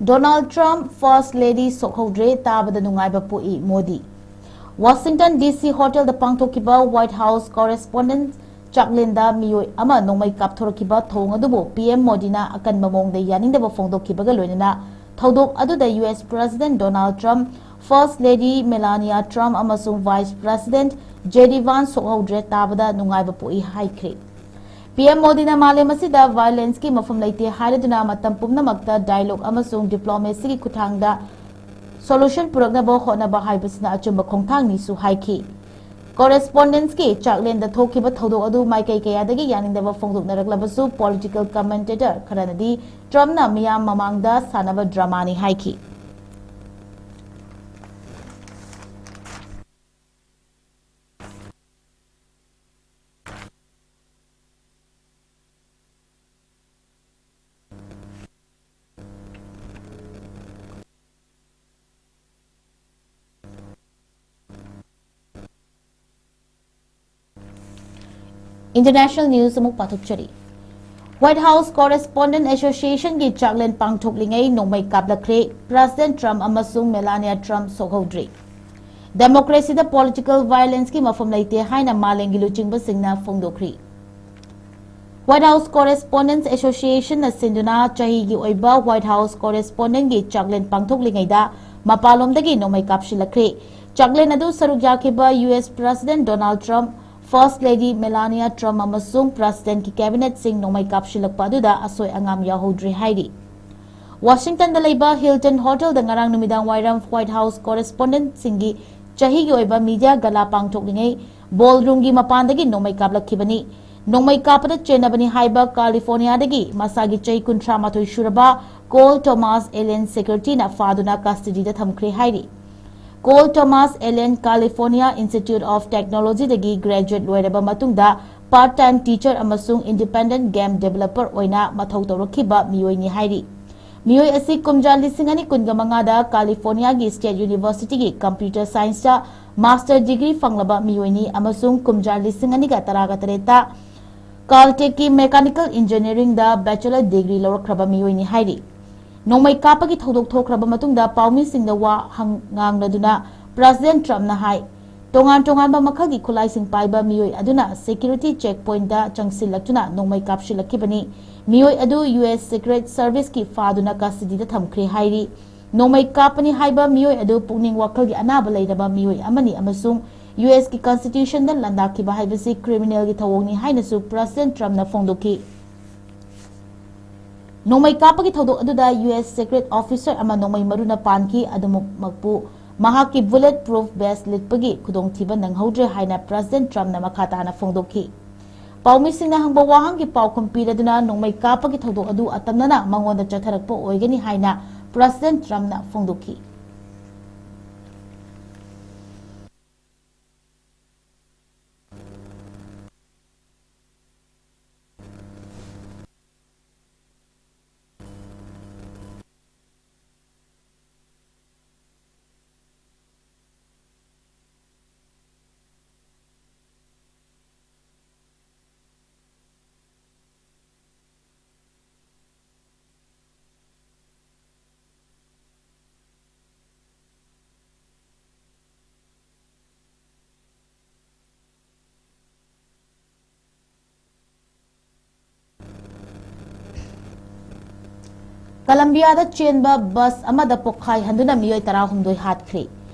Donald Trump First Lady ꯁꯣꯛꯍꯧꯗ꯭ꯔꯦ, ꯇꯥꯕꯗ ꯅꯨꯡꯉꯥꯏꯕ ꯄꯣꯛꯏ ꯃꯣꯗꯤ꯫ Washington D C hotelꯗ ꯄꯥꯡꯊꯣꯛꯈꯤꯕ White House correspondent ꯆꯥꯛꯂꯦꯟꯗ ꯃꯤꯑꯣꯏ ꯑꯃ ꯅꯣꯡꯃꯩ ꯀꯥꯞꯊꯣꯔꯛꯈꯤꯕ ꯊꯧꯑꯣꯡ ꯑꯗꯨꯕꯨ P M ꯃꯣꯗꯤꯅ ꯑꯀꯟꯕ ꯃꯑꯣꯡꯗ ꯌꯥꯅꯤꯡꯗꯕ ꯐꯣꯡꯗꯣꯛꯈꯤꯕꯒ ꯂꯣꯏꯅꯅ ꯊꯧꯗꯣꯛ ꯑꯗꯨꯗ U S President Donald Trump, First Lady Melania Trump ꯑꯃꯁꯨꯡ Vice President J D Vance ꯁꯣꯛꯍꯧꯗ꯭ꯔꯦ, ꯇꯥꯕꯗ ꯅꯨꯡꯉꯥꯏꯕ ꯄꯣꯛꯏ ꯍꯥꯏꯈ꯭ꯔꯦ꯫ P M ꯃꯣꯗꯤꯅ ꯃꯥꯂꯦꯝ ꯑꯁꯤꯗ violenceꯀꯤ ꯃꯐꯝ ꯂꯩꯇꯦ ꯍꯥꯏꯔꯗꯨꯅ ꯃꯇꯝ ꯄꯨꯝꯅꯃꯛꯇ dialogue ꯑꯃꯁꯨꯡ diplomacyꯒꯤ ꯈꯨꯠꯊꯥꯡꯗ solution ꯄꯨꯔꯛꯅꯕ ꯍꯣꯠꯅꯕ ꯍꯥꯏꯕꯁꯤꯅ ꯑꯆꯨꯝꯕ ꯈꯣꯡꯊꯥꯡꯅꯤꯁꯨ ꯍꯥꯏꯈꯤ꯫ Correspondentꯀꯤ ꯆꯥꯛꯂꯦꯟꯗ ꯊꯣꯛꯈꯤꯕ ꯊꯧꯗꯣꯛ ꯑꯗꯨ ꯃꯥꯏꯀꯩ ꯀꯌꯥꯗꯒꯤ ꯌꯥꯅꯤꯡꯗꯕ ꯐꯣꯡꯗꯣꯛꯅꯔꯛꯂꯕꯁꯨ, political commentator ꯈꯔꯅꯗꯤ Trumpꯅ ꯃꯤꯌꯥꯝ ꯃꯃꯥꯡꯗ ꯁꯥꯟꯅꯕ dramaꯅꯤ ꯍꯥꯏꯈꯤ꯫ International news ꯑꯃꯨꯛ ꯄꯥꯊꯣꯛꯆꯔꯤ꯫ White House Correspondent Associationꯒꯤ ꯆꯥꯛꯂꯦꯟ ꯄꯥꯡꯊꯣꯛꯂꯤꯉꯩ ꯅꯣꯡꯃꯩ ꯀꯥꯞꯂꯛꯈ꯭ꯔꯦ꯫ President Trump ꯑꯃꯁꯨꯡ Melania Trump ꯁꯣꯛꯍꯧꯗ꯭ꯔꯤ꯫ Democracyꯗ political violenceꯀꯤ ꯃꯐꯝ ꯂꯩꯇꯦ ꯍꯥꯏꯅ ꯃꯥꯂꯦꯝꯒꯤ ꯂꯨꯆꯤꯡꯕꯁꯤꯡꯅ ꯐꯣꯡꯗꯣꯛꯈ꯭ꯔꯤ꯫ White House Correspondents Associationꯅ ꯁꯤꯟꯗꯨꯅ ꯆꯍꯤꯒꯤ ꯑꯣꯏꯕ White House Correspondentꯒꯤ ꯆꯥꯛꯂꯦꯟ ꯄꯥꯡꯊꯣꯛꯂꯤꯉꯩꯗ ꯃꯄꯥꯟꯂꯣꯝꯗꯒꯤ ꯅꯣꯡꯃꯩ ꯀꯥꯞꯁꯤꯜꯂꯛꯈ꯭ꯔꯦ꯫ ꯆꯥꯛꯂꯦꯟ ꯑꯗꯨ ꯁꯔꯨꯛ ꯌꯥꯈꯤꯕ U S President Donald Trump, First Lady Melania Trump ꯑꯃꯁꯨꯡ Presidentꯀꯤ Cabinetꯁꯤꯡ ꯅꯣꯡꯃꯩ ꯀꯥꯞꯁꯤꯜꯂꯛꯄ ꯑꯗꯨꯗ ꯑꯁꯣꯏ ꯑꯉꯥꯝ ꯌꯥꯎꯍꯧꯗ꯭ꯔꯦ ꯍꯥꯏꯔꯤ꯫ ꯋꯥꯁꯤꯡꯇꯟꯗ ꯂꯩꯕ Hilton Hotelꯗ ꯉꯔꯥꯡ ꯅꯨꯃꯤꯗꯥꯡ ꯋꯥꯏꯔꯝ White House correspondentꯁꯤꯡꯒꯤ ꯆꯍꯤꯒꯤ ꯑꯣꯏꯕ media gala ꯄꯥꯡꯊꯣꯛꯂꯤꯉꯩ ballroomꯒꯤ ꯃꯄꯥꯟꯗꯒꯤ ꯅꯣꯡꯃꯩ ꯀꯥꯞꯂꯛꯈꯤꯕꯅꯤ꯫ ꯅꯣꯡꯃꯩ ꯀꯥꯞꯄꯗ ꯆꯦꯟꯅꯕꯅꯤ ꯍꯥꯏꯕ Californiaꯗꯒꯤ ꯃꯁꯥꯒꯤ ꯆꯍꯤ ꯀꯨꯟꯊ꯭ꯔꯥ ꯃꯥꯊꯣꯏ ꯁꯨꯔꯕ Cole Thomas, alias Securityꯅ ꯐꯥꯗꯨꯅ custodyꯗ ꯊꯝꯈ꯭ꯔꯦ ꯍꯥꯏꯔꯤ꯫ Cole Thomas, alias California Institute of Technologyꯗꯒꯤ graduate ꯂꯣꯏꯔꯕ ꯃꯇꯨꯡꯗ part time teacher ꯑꯃꯁꯨꯡ independent game developer ꯑꯣꯏꯅ ꯃꯊꯧ ꯇꯧꯔꯛꯈꯤꯕ ꯃꯤꯑꯣꯏꯅꯤ ꯍꯥꯏꯔꯤ꯫ ꯃꯤꯑꯣꯏ ꯑꯁꯤ ꯀꯨꯝꯖꯥ ꯂꯤꯁꯤꯡ ꯑꯅꯤ ꯀꯨꯟꯒ ꯃꯉꯥꯗ Californiaꯒꯤ State Universityꯒꯤ computer scienceꯇ master degree ꯐꯪꯂꯕ ꯃꯤꯑꯣꯏꯅꯤ ꯑꯃꯁꯨꯡ ꯀꯨꯝꯖꯥ ꯂꯤꯁꯤꯡ ꯑꯅꯤꯒ ꯇꯔꯥꯒ ꯇꯔꯦꯠꯇ Caltechꯀꯤ mechanical engineeringꯗ bachelor degree ꯂꯧꯔꯛꯈ꯭ꯔꯕ ꯃꯤꯑꯣꯏꯅꯤ ꯍꯥꯏꯔꯤ꯫ ꯅꯣꯡꯃꯩ ꯀꯥꯞꯄꯒꯤ ꯊꯧꯗꯣꯛ ꯊꯣꯛꯈ꯭ꯔꯕ ꯃꯇꯨꯡꯗ ꯄꯥꯎꯃꯤꯁꯤꯡꯗ ꯋꯥ ꯍꯪ-, ꯉꯥꯡꯂꯗꯨꯅ President Trumpꯅ ꯍꯥꯏ, ꯇꯣꯉꯥꯟ ꯇꯣꯉꯥꯟꯕ ꯃꯈꯜꯒꯤ ꯈꯨꯠꯂꯥꯏꯁꯤꯡ ꯄꯥꯏꯕ ꯃꯤꯑꯣꯏ ꯑꯗꯨꯅ security checkpointꯇ ꯆꯪꯁꯤꯜꯂꯛꯇꯨꯅ ꯅꯣꯡꯃꯩ ꯀꯥꯞꯁꯤꯜꯂꯛꯈꯤꯕꯅꯤ꯫ ꯃꯤꯑꯣꯏ ꯑꯗꯨ U S Secret Serviceꯀꯤ ꯐꯥꯗꯨꯅ custodyꯗ ꯊꯝꯈ꯭ꯔꯦ ꯍꯥꯏꯔꯤ꯫ ꯅꯣꯡꯃꯩ ꯀꯥꯞꯄꯅꯤ ꯍꯥꯏꯕ ꯃꯤꯑꯣꯏ ꯑꯗꯨ ꯄꯨꯛꯅꯤꯡ ꯋꯥꯈꯜꯒꯤ ꯑꯅꯥꯕ ꯂꯩꯔꯕ ꯃꯤꯑꯣꯏ ꯑꯃꯅꯤ ꯑꯃꯁꯨꯡ U Sꯀꯤ Constitutionꯗ ꯂꯥꯟꯗꯥꯈꯤꯕ ꯍꯥꯏꯕꯁꯤ criminalꯒꯤ ꯊꯧꯑꯣꯡꯅꯤ ꯍꯥꯏꯅꯁꯨ President Trumpꯅ ꯐꯣꯡꯗꯣꯛꯈꯤ꯫ ꯅꯣꯡꯃꯩ ꯀꯥꯞꯄꯒꯤ ꯊꯧꯗꯣꯛ ꯑꯗꯨꯗ U S Secret Officer ꯑꯃ ꯅꯣꯡꯃꯩ ꯃꯔꯨꯅ ꯄꯥꯟꯈꯤ, ꯑꯗꯨꯃꯛꯄꯨ ꯃꯍꯥꯛꯀꯤ bullet proof vest ꯂꯤꯠꯄꯒꯤ ꯈꯨꯗꯣꯡꯊꯤꯕ ꯅꯪꯍꯧꯗ꯭ꯔꯦ ꯍꯥꯏꯅ President Trumpꯅ ꯃꯈꯥ ꯇꯥꯅ ꯐꯣꯡꯗꯣꯛꯈꯤ꯫ ꯄꯥꯎꯃꯤꯁꯤꯡꯅ ꯍꯪꯕ ꯋꯥꯍꯪꯒꯤ ꯄꯥꯎꯈꯨꯝ ꯄꯤꯔꯗꯨꯅ ꯅꯣꯡꯃꯩ ꯀꯥꯞꯄꯒꯤ ꯊꯧꯗꯣꯛ ꯑꯗꯨ ꯑꯇꯝꯅꯅ ꯃꯉꯣꯟꯗ ꯆꯠꯊꯔꯛꯄ ꯑꯣꯏꯒꯅꯤ ꯍꯥꯏꯅ President Trumpꯅ ꯐꯣꯡꯗꯣꯛꯈꯤ꯫ ꯀꯂꯝꯕꯤꯌꯥꯗ ꯆꯦꯟꯕ ꯕꯁ ꯑꯃꯗ ꯄꯣꯛꯈꯥꯏ ꯍꯟꯗꯨꯅ ꯃꯤꯑꯣꯏ ꯇꯔꯥꯍꯨꯝꯗꯣꯏ ꯍꯥꯠꯈ꯭ꯔꯦ꯫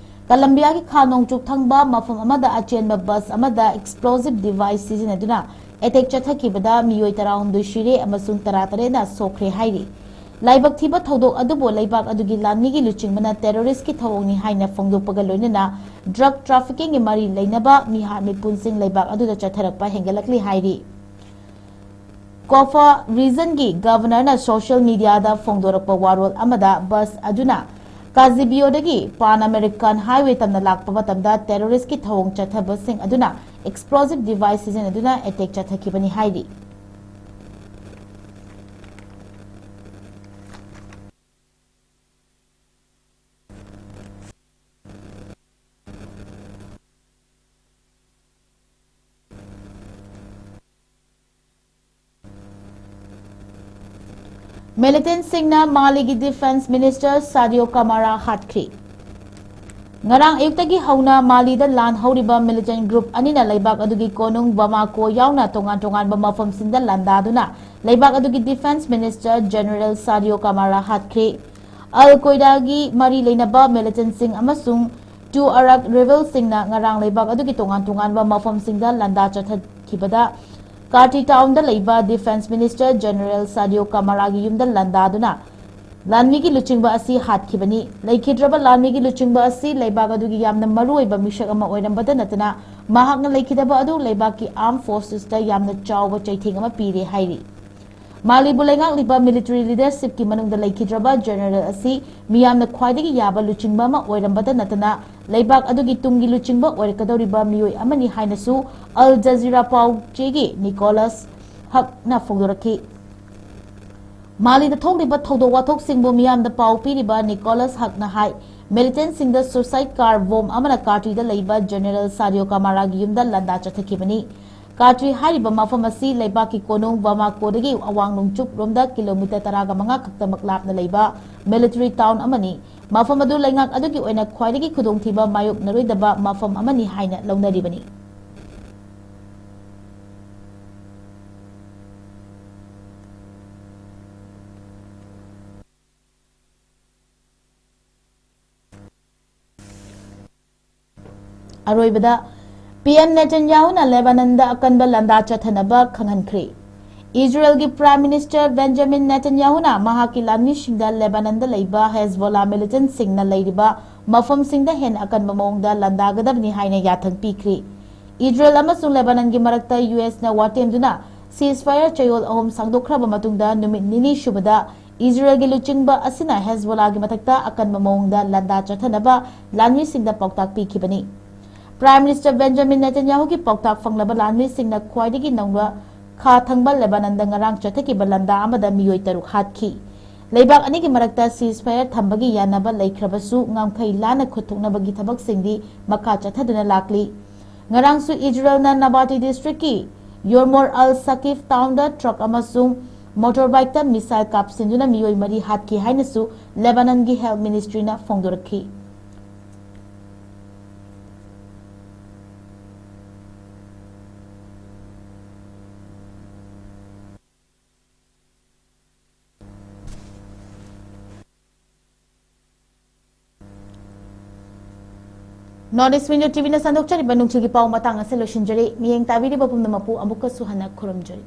ꯀꯂꯝꯕꯤꯌꯥꯒꯤ ꯈꯥ ꯅꯣꯡꯆꯨꯞ ꯊꯪꯕ ꯃꯐꯝ ꯑꯃꯗ ꯑꯆꯦꯟꯕ ꯕꯁ ꯑꯃꯗ explosive device ꯁꯤꯖꯤꯟꯅꯗꯨꯅ attack ꯆꯠꯊꯈꯤꯕꯗ ꯃꯤꯑꯣꯏ ꯇꯔꯥꯍꯨꯝꯗꯣꯏ ꯁꯤꯔꯦ ꯑꯃꯁꯨꯡ ꯇꯔꯥꯇꯔꯦꯠꯅ ꯁꯣꯛꯈ꯭ꯔꯦ ꯍꯥꯏꯔꯤ꯫ ꯂꯥꯏꯕꯛ ꯊꯤꯕ ꯊꯧꯗꯣꯛ ꯑꯗꯨꯕꯨ ꯂꯩꯕꯥꯛ ꯑꯗꯨꯒꯤ ꯂꯥꯟꯃꯤꯒꯤ ꯂꯨꯆꯤꯡꯕꯅ terrorist ꯀꯤ ꯊꯧꯑꯣꯡꯅꯤ ꯍꯥꯏꯅ ꯐꯣꯡꯗꯣꯛꯄꯒ ꯂꯣꯏꯅꯅ drug trafficking ꯒꯤ ꯃꯔꯤ ꯂꯩꯅꯕ ꯃꯤꯍꯥꯠ ꯃꯤꯄꯨꯟꯁꯤꯡ ꯂꯩꯕꯥꯛ ꯑꯗꯨꯗ ꯆꯠꯊꯔꯛꯄ ꯍꯦꯟꯒꯠꯂꯛꯂꯤ ꯍꯥꯏꯔꯤ꯫ ꯀꯣꯐꯥ region ꯒꯤ governor ꯅ social media ꯗ ꯐꯣꯡꯗꯣꯔꯛꯄ ꯋꯥꯔꯣꯜ ꯑꯃꯗ ꯕꯁ ꯑꯗꯨꯅ ꯀꯥꯖꯤꯕꯤꯌꯣꯗꯒꯤ Pan American Highway ꯇꯝꯅ ꯂꯥꯛꯄ ꯃꯇꯝꯗ terrorist ꯀꯤ ꯊꯧꯑꯣꯡ ꯆꯠꯊꯕꯁꯤꯡ ꯑꯗꯨꯅ explosive device ꯁꯤꯖꯤꯟꯅꯗꯨꯅ attack ꯆꯠꯊꯈꯤꯕꯅꯤ ꯍꯥꯏꯔꯤ꯫ Militant ꯁꯤꯡꯅ ꯃꯥꯂꯤꯒꯤ defence minister Sadio Camara ꯍꯥꯠꯈ꯭ꯔꯦ꯫ ꯉꯔꯥꯡ ꯑꯌꯨꯛꯇꯒꯤ ꯍꯧꯅ ꯃꯥꯂꯤꯗ ꯂꯥꯟ ꯍꯧꯔꯤꯕ militant group ꯑꯅꯤꯅ ꯂꯩꯕꯥꯛ ꯑꯗꯨꯒꯤ ꯀꯣꯅꯨꯡ ꯕꯃꯥꯀꯣ ꯌꯥꯎꯅ ꯇꯣꯉꯥꯟ ꯇꯣꯉꯥꯟꯕ ꯃꯐꯝꯁꯤꯡꯗ ꯂꯥꯟꯗꯥꯗꯨꯅ ꯂꯩꯕꯥꯛ ꯑꯗꯨꯒꯤ defence minister General Sadio Camara ꯍꯥꯠꯈ꯭ꯔꯦ꯫ ꯑꯜ ꯀꯣꯏꯗꯥꯒꯤ ꯃꯔꯤ ꯂꯩꯅꯕ militant ꯁꯤꯡ ꯑꯃꯁꯨꯡ Tuareg rebel ꯁꯤꯡꯅ ꯉꯔꯥꯡ ꯂꯩꯕꯥꯛ ꯑꯗꯨꯒꯤ ꯇꯣꯉꯥꯟ ꯇꯣꯉꯥꯟꯕ ꯃꯐꯝꯁꯤꯡꯗ ꯂꯥꯟꯗꯥ ꯆꯠꯊꯈꯤꯕꯗ, ꯀꯥꯔꯇꯤ ꯇꯥꯎꯟꯗ ꯂꯩꯕ defence minister General Sadio Camara ꯒꯤ ꯌꯨꯝꯗ ꯂꯥꯟꯗꯥꯗꯨꯅ ꯂꯥꯟꯃꯤꯒꯤ ꯂꯨꯆꯤꯡꯕ ꯑꯁꯤ ꯍꯥꯠꯈꯤꯕꯅꯤ꯫ ꯂꯩꯈꯤꯗ꯭ꯔꯕ ꯂꯥꯟꯃꯤꯒꯤ ꯂꯨꯆꯤꯡꯕ ꯑꯁꯤ ꯂꯩꯕꯥꯛ ꯑꯗꯨꯒꯤ ꯌꯥꯝꯅ ꯃꯔꯨꯑꯣꯏꯕ ꯃꯤꯁꯛ ꯑꯃ ꯑꯣꯏꯔꯝꯕꯗ ꯅꯠꯇꯅ, ꯃꯍꯥꯛꯅ ꯂꯩꯈꯤꯗꯕ ꯑꯗꯨ ꯂꯩꯕꯥꯛꯀꯤ armed forces ꯇ ꯌꯥꯝꯅ ꯆꯥꯎꯕ ꯆꯩꯊꯦꯡ ꯑꯃ ꯄꯤꯔꯦ ꯍꯥꯏꯔꯤ꯫ ꯃꯥꯂꯤꯕꯨ ꯂꯩꯉꯥꯛꯂꯤꯕ military leadership ꯀꯤ ꯃꯅꯨꯡꯗ ꯂꯩꯈꯤꯗ꯭ꯔꯕ General ꯑꯁꯤ ꯃꯤꯌꯥꯝꯅ ꯈ꯭ꯋꯥꯏꯗꯒꯤ ꯌꯥꯕ ꯂꯨꯆꯤꯡꯕ ꯑꯃ ꯑꯣꯏꯔꯝꯕꯗ ꯅꯠꯇꯅ, ꯂꯩꯕꯥꯛ ꯑꯗꯨꯒꯤ ꯇꯨꯡꯒꯤ ꯂꯨꯆꯤꯡꯕ ꯑꯣꯏꯔꯛꯀꯗꯧꯔꯤꯕ ꯃꯤꯑꯣꯏ ꯑꯃꯅꯤ ꯍꯥꯏꯅꯁꯨ Al Jazeera ꯄꯥꯎ ꯆꯦꯒꯤ ꯅꯤꯀꯣꯂꯁ ꯍꯛꯅ ꯐꯣꯡꯗꯣꯔꯛꯈꯤ꯫ ꯃꯥꯂꯤꯗ ꯊꯣꯛꯂꯤꯕ ꯊꯧꯗꯣꯛ ꯋꯥꯊꯣꯛꯁꯤꯡꯕꯨ ꯃꯤꯌꯥꯝꯗ ꯄꯥꯎ ꯄꯤꯔꯤꯕ ꯅꯤꯀꯣꯂꯁ ꯍꯛꯅ ꯍꯥꯏ, militant ꯁꯤꯡꯗ suicide car bomb ꯑꯃꯅ ꯀꯥꯔꯇꯤꯗ ꯂꯩꯕ General Sadio Camara ꯒꯤ ꯌꯨꯝꯗ ꯂꯥꯟꯗꯥ ꯆꯠꯊꯈꯤꯕꯅꯤ꯫ ꯀꯥꯔꯇꯤ ꯍꯥꯏꯔꯤꯕ ꯃꯐꯝ ꯑꯁꯤ ꯂꯩꯕꯥꯛꯀꯤ ꯀꯣꯅꯨꯡ ꯕꯃꯥꯀꯣꯗꯒꯤ ꯑꯋꯥꯡ ꯅꯣꯡꯆꯨꯞ ꯔꯣꯝꯗ kilometre ꯇꯔꯥꯒ ꯃꯉꯥ ꯈꯛꯇꯃꯛ ꯂꯥꯞꯅ ꯂꯩꯕ military town ꯑꯃꯅꯤ꯫ ꯃꯐꯝ ꯑꯗꯨ ꯂꯩꯉꯥꯛ ꯑꯗꯨꯒꯤ ꯑꯣꯏꯅ ꯈ꯭ꯋꯥꯏꯗꯒꯤ ꯈꯨꯗꯣꯡꯊꯤꯕ ꯃꯥꯌꯣꯛꯅꯔꯣꯏꯗꯕ ꯃꯐꯝ ꯑꯃꯅꯤ ꯍꯥꯏꯅ ꯂꯧꯅꯔꯤꯕꯅꯤ꯫ ꯑꯔꯣꯏꯕꯗ, ꯄꯤ ꯑꯦꯝ ꯅꯦꯇꯟꯌꯥꯍꯨꯅ ꯂꯦꯕꯥꯅꯟꯗ ꯑꯀꯟꯕ ꯂꯥꯟꯗꯥ ꯆꯠꯊꯅꯕ ꯈꯪꯍꯟꯈ꯭ꯔꯤ꯫ ꯏꯖꯔꯦꯜꯒꯤ ꯄ꯭ꯔꯥꯏꯝ ꯃꯤꯅꯤꯁꯇꯔ ꯕꯦꯟꯖꯥꯃꯤꯟ ꯅꯦꯇꯟꯌꯥꯍꯨꯅ ꯃꯍꯥꯛꯀꯤ ꯂꯥꯟꯃꯤꯁꯤꯡꯗ ꯂꯦꯕꯥꯅꯟꯗ ꯂꯩꯕ ꯍꯦꯖꯕꯣꯂꯥ ꯃꯤꯂꯤꯇꯦꯟꯠꯁꯤꯡꯅ ꯂꯩꯔꯤꯕ ꯃꯐꯝꯁꯤꯡꯗ ꯍꯦꯟꯅ ꯑꯀꯟꯕ ꯃꯑꯣꯡꯗ ꯂꯥꯟꯗꯥꯒꯗꯕꯅꯤ ꯍꯥꯏꯅ ꯌꯥꯊꯪ ꯄꯤꯈ꯭ꯔꯤ꯫ ꯏꯖꯔꯦꯜ ꯑꯃꯁꯨꯡ ꯂꯦꯕꯥꯅꯟꯒꯤ ꯃꯔꯛꯇ ꯌꯨ ꯑꯦꯁꯅ ꯋꯥꯇꯦꯝꯗꯨꯅ ceasefire ꯆꯌꯣꯜ ꯑꯍꯨꯝ ꯁꯥꯡꯗꯣꯛꯈ꯭ꯔꯕ ꯃꯇꯨꯡꯗ ꯅꯨꯃꯤꯠ ꯅꯤꯅꯤ ꯁꯨꯕꯗ ꯏꯖꯔꯦꯜꯒꯤ ꯂꯨꯆꯤꯡꯕ ꯑꯁꯤꯅ ꯍꯦꯖꯕꯣꯂꯥꯒꯤ ꯃꯊꯛꯇ ꯑꯀꯟꯕ ꯃꯑꯣꯡꯗ ꯂꯥꯟꯗꯥ ꯆꯠꯊꯅꯕ ꯂꯥꯟꯃꯤꯁꯤꯡꯗ ꯄꯥꯎꯇꯥꯛ ꯄꯤꯈꯤꯕꯅꯤ꯫ ꯄ꯭ꯔꯥꯏꯝ ꯃꯤꯅꯤꯁꯇꯔ ꯕꯦꯟꯖꯥꯃꯤꯟ ꯅꯦꯇꯟꯌꯥꯍꯨꯒꯤ ꯄꯥꯎꯇꯥꯛ ꯐꯪꯂꯕ ꯂꯥꯟꯃꯤꯁꯤꯡꯅ ꯈ꯭ꯋꯥꯏꯗꯒꯤ ꯅꯧꯅ ꯈꯥ ꯊꯪꯕ ꯂꯦꯕꯥꯅꯟꯗ ꯉꯔꯥꯡ ꯆꯠꯊꯈꯤꯕ ꯂꯥꯟꯗꯥ ꯑꯃꯗ ꯃꯤꯑꯣꯏ ꯇꯔꯨꯛ ꯍꯥꯠꯈꯤ꯫ ꯂꯩꯕꯥꯛ ꯑꯅꯤꯒꯤ ꯃꯔꯛꯇ ceasefire ꯊꯝꯕꯒꯤ ꯌꯥꯅꯕ ꯂꯩꯈ꯭ꯔꯕꯁꯨ, ꯉꯝꯈꯩ ꯂꯥꯟꯅ ꯈꯨꯠꯊꯣꯛꯅꯕꯒꯤ ꯊꯕꯛꯁꯤꯡꯗꯤ ꯃꯈꯥ ꯆꯠꯊꯗꯨꯅ ꯂꯥꯛꯂꯤ꯫ ꯉꯔꯥꯡꯁꯨ ꯏꯖꯔꯦꯜꯅ ꯅꯥꯕꯥꯇꯤ ꯗꯤꯁꯇ꯭ꯔꯤꯛꯀꯤ ꯌꯣꯔꯃꯣꯔ ꯑꯜ ꯁꯀꯤꯐ ꯇꯥꯎꯟꯗ ꯇ꯭ꯔꯛ ꯑꯃꯁꯨꯡ ꯃꯣꯇꯣꯔ ꯕꯥꯏꯛꯇ ꯃꯤꯁꯥꯏꯜ ꯀꯥꯞꯁꯤꯟꯗꯨꯅ ꯃꯤꯑꯣꯏ ꯃꯔꯤ ꯍꯥꯠꯈꯤ ꯍꯥꯏꯅꯁꯨ ꯂꯦꯕꯥꯅꯟꯒꯤ ꯍꯦꯜꯊ ꯃꯤꯅꯤꯁꯇ꯭ꯔꯤꯅ ꯐꯣꯡꯗꯣꯔꯛꯈꯤ꯫ North East Window ꯇꯤ ꯚꯤꯅ ꯁꯟꯗꯣꯛꯆꯔꯤꯕ ꯅꯨꯡꯊꯤꯜꯒꯤ ꯄꯥꯎ ꯃꯇꯥꯡ ꯑꯁꯤ ꯂꯣꯏꯁꯤꯟꯖꯔꯤ꯫ ꯃꯤꯠꯌꯦꯡ ꯇꯥꯕꯤꯔꯤꯕ ꯄꯨꯝꯅꯃꯛꯄꯨ ꯑꯃꯨꯛꯀꯁꯨ ꯍꯟꯅ ꯈꯨꯔꯨꯝꯖꯔꯤ꯫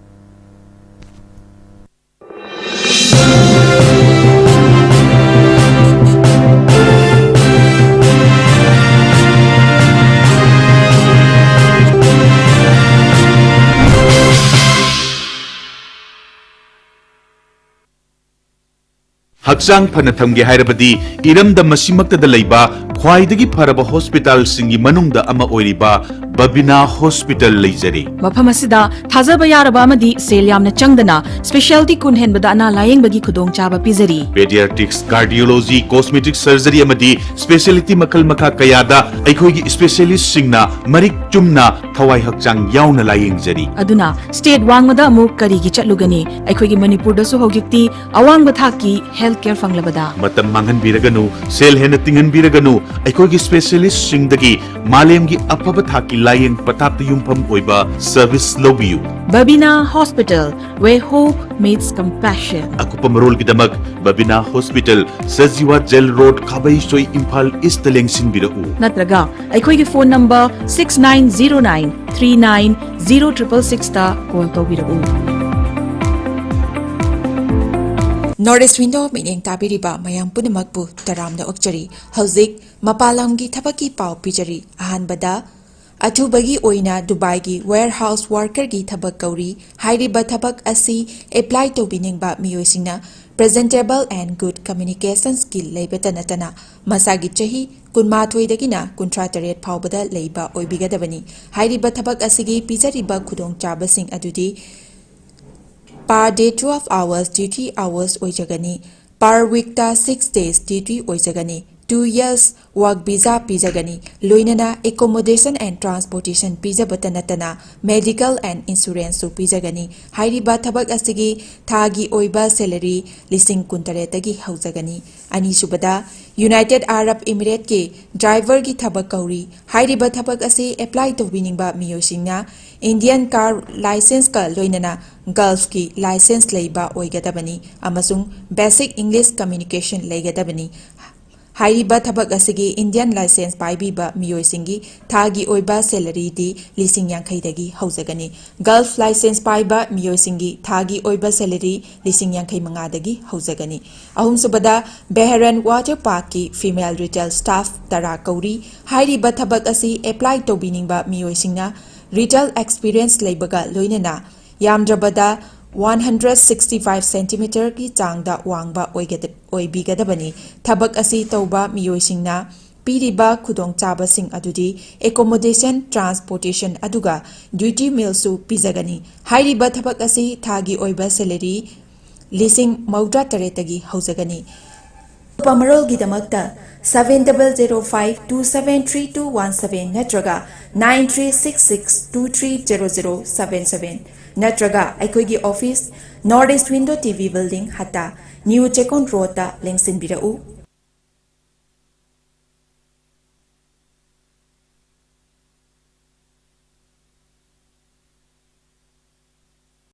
ꯍꯛꯆꯥꯡ ꯐꯅ ꯊꯝꯒꯦ ꯍꯥꯏꯔꯕꯗꯤ ꯏꯔꯝꯗꯝ ꯑꯁꯤꯃꯛꯇꯗ ꯂꯩꯕ ꯈ꯭ꯋꯥꯏꯗꯒꯤ ꯐꯔꯕ ꯍꯣꯁꯄꯤꯇꯥꯜꯁꯤꯡꯒꯤ ꯃꯅꯨꯡꯗ ꯑꯃ ꯑꯣꯏꯔꯤꯕ ꯕꯕꯤꯅꯥ ꯍꯣꯁꯄꯤꯇꯥꯜ ꯂꯩꯖꯔꯤ꯫ ꯃꯐꯝ ꯑꯁꯤꯗ ꯊꯥꯖꯕ ꯌꯥꯔꯕ ꯑꯃꯗꯤ ꯁꯦꯜ ꯌꯥꯝꯅ ꯆꯪꯗꯅ specialty ꯀꯨꯟ ꯍꯦꯟꯕꯗ ꯑꯅꯥ ꯂꯥꯌꯦꯡꯕꯒꯤ ꯈꯨꯗꯣꯡꯆꯥꯕ ꯄꯤꯖꯔꯤ꯫ Pediatrics, cardiology, cosmetic surgery ꯑꯃꯗꯤ specialty ꯃꯈꯜ ꯃꯈꯥ ꯀꯌꯥꯗ ꯑꯩꯈꯣꯏꯒꯤ specialistꯁꯤꯡꯅ ꯃꯔꯤꯛ ꯆꯨꯝꯅ ꯊꯋꯥꯏ ꯍꯛꯆꯥꯡ ꯌꯥꯎꯅ ꯂꯥꯌꯦꯡꯖꯔꯤ꯫ ꯑꯗꯨꯅ state ꯋꯥꯡꯃꯗ ꯑꯃꯨꯛ ꯀꯔꯤꯒꯤ ꯆꯠꯂꯨꯒꯅꯤ? ꯑꯩꯈꯣꯏꯒꯤ ꯃꯅꯤꯄꯨꯔꯗꯁꯨ ꯍꯧꯖꯤꯛꯇꯤ ꯑꯋꯥꯡꯕ ꯊꯥꯛꯀꯤ health ꯀꯦꯌꯔ ꯐꯪꯂꯕꯗ꯫ ꯃꯇꯝ ꯃꯥꯡꯍꯟꯕꯤꯔꯒꯅꯨ, ꯁꯦꯜ ꯍꯦꯟꯅ ꯇꯤꯡꯍꯟꯕꯤꯔꯒꯅꯨ꯫ ꯑꯩꯈꯣꯏꯒꯤ ꯁ꯭ꯄꯦꯁꯤꯌꯦꯂꯤꯁ꯭ꯠꯁꯤꯡꯗꯒꯤ ꯃꯥꯂꯦꯝꯒꯤ ꯑꯐꯕ ꯊꯥꯛꯀꯤ ꯂꯥꯌꯦꯡ ꯄꯊꯥꯞꯇ ꯌꯨꯝꯐꯝ ꯑꯣꯏꯕ ꯁꯔꯚꯤꯁ ꯂꯧꯕꯤꯌꯨ꯫ Babina Hospital, where hope meets compassion. ꯑꯀꯨꯞꯄ ꯃꯔꯣꯜꯒꯤꯗꯃꯛ Babina hospital, Sajiwa jail road, Khabeisoi, Imphal ꯏꯁ꯭ꯠꯇ ꯂꯦꯡꯁꯤꯟꯕꯤꯔꯛꯎ꯫ ꯅꯠꯇ꯭ꯔꯒ ꯑꯩꯈꯣꯏꯒꯤ phone number six nine zero nine three nine zero triple sixꯇ ꯀꯣꯜ ꯇꯧꯕꯤꯔꯛꯎ꯫ North East Window ꯃꯤꯠꯌꯦꯡ ꯇꯥꯕꯤꯔꯤꯕ ꯃꯌꯥꯝ ꯄꯨꯝꯅꯃꯛꯄꯨ ꯇꯔꯥꯝꯅ ꯑꯣꯛꯆꯔꯤ꯫ ꯍꯧꯖꯤꯛ ꯃꯄꯥꯟ ꯂꯝꯒꯤ ꯊꯕꯛꯀꯤ ꯄꯥꯎ ꯄꯤꯖꯔꯤ꯫ ꯑꯍꯥꯟꯕꯗ, ꯑꯊꯨꯕꯒꯤ ꯑꯣꯏꯅ ꯗꯨꯕꯥꯏꯒꯤ warehouse workerꯒꯤ ꯊꯕꯛ ꯀꯧꯔꯤ꯫ ꯍꯥꯏꯔꯤꯕ ꯊꯕꯛ ꯑꯁꯤ apply ꯇꯧꯕꯤꯅꯤꯡꯕ ꯃꯤꯑꯣꯏꯁꯤꯡꯅ presentable and good communication skill ꯂꯩꯕꯇ ꯅꯠꯇꯅ ꯃꯁꯥꯒꯤ ꯆꯍꯤ ꯀꯨꯟꯃꯥꯊꯣꯏꯗꯒꯤꯅ ꯀꯨꯟꯊ꯭ꯔꯥ ꯇꯔꯦꯠ ꯐꯥꯎꯕꯗ ꯂꯩꯕ ꯑꯣꯏꯕꯤꯒꯗꯕꯅꯤ꯫ ꯍꯥꯏꯔꯤꯕ ꯊꯕꯛ ꯑꯁꯤꯒꯤ ꯄꯤꯖꯔꯤꯕ ꯈꯨꯗꯣꯡꯆꯥꯕꯁꯤꯡ ꯑꯗꯨꯗꯤ per day twelve hours duty hours ꯑꯣꯏꯖꯒꯅꯤ꯫ Per weekꯇ six days duty ꯑꯣꯏꯖꯒꯅꯤ꯫ Two years work visa ꯄꯤꯖꯒꯅꯤ꯫ ꯂꯣꯏꯅꯅ accommodation and transportation ꯄꯤꯖꯕꯇ ꯅꯠꯇꯅ medical and insuranceꯁꯨ ꯄꯤꯖꯒꯅꯤ꯫ ꯍꯥꯏꯔꯤꯕ ꯊꯕꯛ ꯑꯁꯤꯒꯤ ꯊꯥꯒꯤ ꯑꯣꯏꯕ salary ꯂꯤꯁꯤꯡ ꯀꯨꯟꯇꯔꯦꯠꯇꯒꯤ ꯍꯧꯖꯒꯅꯤ꯫ ꯑꯅꯤꯁꯨꯕꯗ, United Arab Emirateꯀꯤ driverꯒꯤ ꯊꯕꯛ ꯀꯧꯔꯤ꯫ ꯍꯥꯏꯔꯤꯕ ꯊꯕꯛ ꯑꯁꯤ apply ꯇꯧꯕꯤꯅꯤꯡꯕ ꯃꯤꯑꯣꯏꯁꯤꯡꯅ Indian car licenceꯀ ꯂꯣꯏꯅꯅ Gulfꯀꯤ license ꯂꯩꯕ ꯑꯣꯏꯒꯗꯕꯅꯤ ꯑꯃꯁꯨꯡ basic English communication ꯂꯩꯒꯗꯕꯅꯤ꯫ ꯍꯥꯏꯔꯤꯕ ꯊꯕꯛ ꯑꯁꯤꯒꯤ Indian license ꯄꯥꯏꯕꯤꯕ ꯃꯤꯑꯣꯏꯁꯤꯡꯒꯤ ꯊꯥꯒꯤ ꯑꯣꯏꯕ salaryꯗꯤ ꯂꯤꯁꯤꯡ ꯌꯥꯡꯈꯩꯗꯒꯤ ꯍꯧꯖꯒꯅꯤ꯫ Gulf license ꯄꯥꯏꯕ ꯃꯤꯑꯣꯏꯁꯤꯡꯒꯤ ꯊꯥꯒꯤ ꯑꯣꯏꯕ salary ꯂꯤꯁꯤꯡ ꯌꯥꯡꯈꯩ ꯃꯉꯥꯗꯒꯤ ꯍꯧꯖꯒꯅꯤ꯫ ꯑꯍꯨꯝꯁꯨꯕꯗ, Bahrain Water Parkꯀꯤ female retail staff ꯇꯔꯥ ꯀꯧꯔꯤ꯫ ꯍꯥꯏꯔꯤꯕ ꯊꯕꯛ ꯑꯁꯤ apply ꯇꯧꯕꯤꯅꯤꯡꯕ ꯃꯤꯑꯣꯏꯁꯤꯡꯅ retail experience ꯂꯩꯕꯒ ꯂꯣꯏꯅꯅ ꯌꯥꯝꯗ꯭ꯔꯕꯗ one hundred sixty five centimeterꯒꯤ ꯆꯥꯡꯗ ꯋꯥꯡꯕ ꯑꯣꯏꯒꯗ-, ꯑꯣꯏꯕꯤꯒꯗꯕꯅꯤ꯫ ꯊꯕꯛ ꯑꯁꯤ ꯇꯧꯕ ꯃꯤꯑꯣꯏꯁꯤꯡꯅ ꯄꯤꯔꯤꯕ ꯈꯨꯗꯣꯡꯆꯥꯕꯁꯤꯡ ꯑꯗꯨꯗꯤ accommodation, transportation, ꯑꯗꯨꯒ duty mealꯁꯨ ꯄꯤꯖꯒꯅꯤ꯫ ꯍꯥꯏꯔꯤꯕ ꯊꯕꯛ ꯑꯁꯤ ꯊꯥꯒꯤ ꯑꯣꯏꯕ salary ꯂꯤꯁꯤꯡ ꯃꯧꯗ꯭ꯔꯥ ꯇꯔꯦꯠꯇꯒꯤ ꯍꯧꯖꯒꯅꯤ꯫ ꯑꯀꯨꯞꯄ ꯃꯔꯣꯜꯒꯤꯗꯃꯛꯇ seven double zero five two seven three two one seven ꯅꯠꯇ꯭ꯔꯒ nine three six six two three zero zero seven seven ꯅꯠꯇ꯭ꯔꯒ ꯑꯩꯈꯣꯏꯒꯤ office, North East Window TV building, ꯍꯠꯇꯥ, ꯅ꯭ꯌꯨ ꯆꯦꯛꯀꯣꯟ ꯔꯣꯗꯇ ꯂꯦꯡꯁꯤꯟꯕꯤꯔꯛꯎ꯫